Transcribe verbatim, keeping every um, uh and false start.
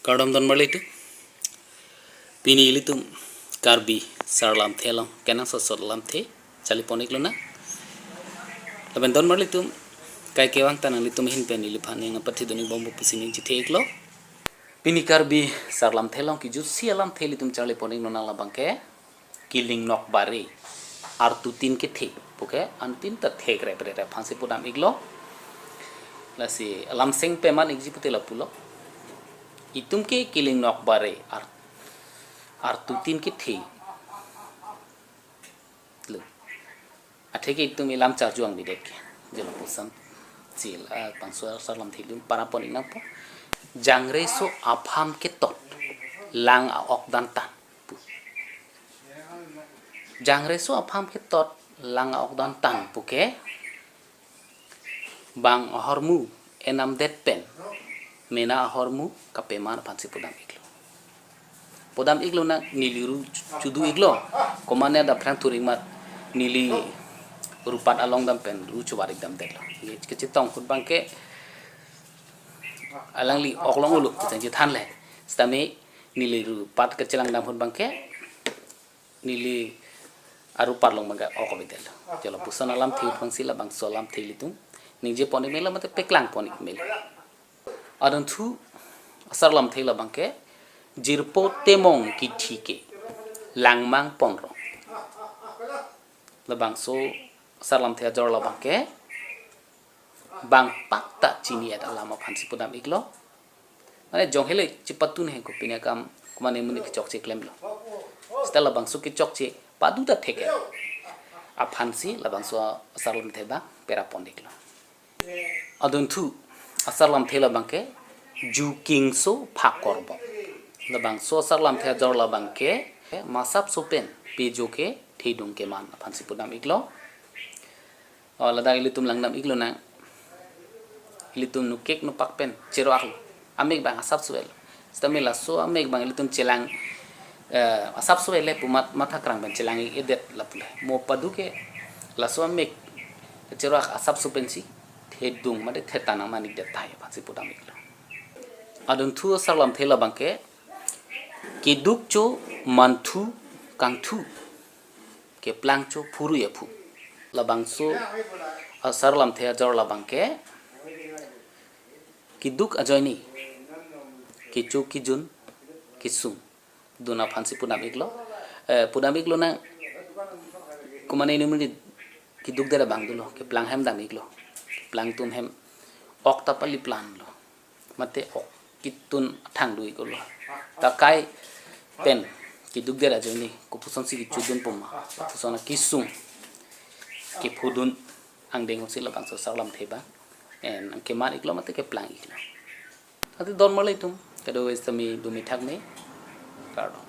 Kardom don marli atum. Pini ilitum Karbi asar lamthe along kenangsot sot lamthe charli pon-ik lonang. Lapen don marli atum, kaike vangtang nanglitum ahin pen neliphan ning pathi dun-ik bompo pusi ning chethe-iklo. Pini Karbi asar lamthe along kejutsi alamthe ilitum charli pon-ik lonang labangke Kiling Nokbare, artutin kethe puke, antin ta thek rep rep rep aphansi pudam-iklo. Lasi alam seng peman-ikji pute lapulo. Itum ke Kiling Nokbare, ar, artutin kethe lo. Atheke itum ilam charjuang bidet ke. Je lapuson si, ah, bangso asar lamthe ilitum para pon-ik nangpo. Jangreso apham ketot, lang a-ok dan tan pu. Jangreso apham ketot, lang a-ok dan tan puke, bang ahormu enamdet pen mena ahormu kapeman aphansi pudam-iklo. Pudam-ik lonang, neli ru chudu-iklo. Komatne adap phrang thuring mat neli rupat along dam pen ru chuvar-ik damdetlo. Ye kechetong ahut abangke alangli ok long-olo pusi chethanle. Sitame neli rupat kachelang dam ahut abangke neli arupat along abangke ok avedetlo. Je lapuson alamthe aphansi labangso alamthe ilitum ningje pon-ik melo mate paklang pon-ik melo. Adunthu asar lamthe labangke Jirpo Temong Kithi ke Langmang Ponrong. Labangso asar lamthe ajor labangke bang pak ta chini-et alam aphansi pudam-iklo. Mane jong hele chepatun hengko pini akam komatne amonit kechokche klemlo. Seta labangso kechokche padu ta thek-et aphansi labangso asar lamthe abang pera pon-iklo. Adunthu asar lamthe labangke Ju Kingso Phak Korbok. Labangso asar lamthe ajor labangke masap sopen pejo ke thedung keman aphansi pudam-iklo. O, ladak ilitum langdam-ik lonang. Ilitum nukek nupak pen cherok amek abang asap suel. Sitame laso amek abang ilitum chelang, eh, asap suel le pu mat matha krang pen chelang-ik edet lapu le. Mo padu ke laso amek cherok asap su pensi thedung mate thetan nangman-ikdet tahai aphansi pudam-iklo. Adunthu asar lamthe labangke keduk cho manthu kangthu, keplang cho phurui aphu. Labangso asar lamthe ajor labangke keduk ajoine kecho kejun kesung dun aphansi pudam-iklo. Eh, pudam-ik lonang, komatne amonit keduk dera abang dolo, keplang hem dam-iklo. Keplang atum hem ok ta pali planlo. Mate ok ketun athang do-iklo. Ta kai pen keduk dera ajoine kopusonsi kechudun puma, kopuson akesung kephudun angdeng ahutsi labangso asar lamthe abang, eh, nangkeman-iklo mate keplang-iklo. Ati don marli atum, kado-kave sitame dumi thakme. Kardom.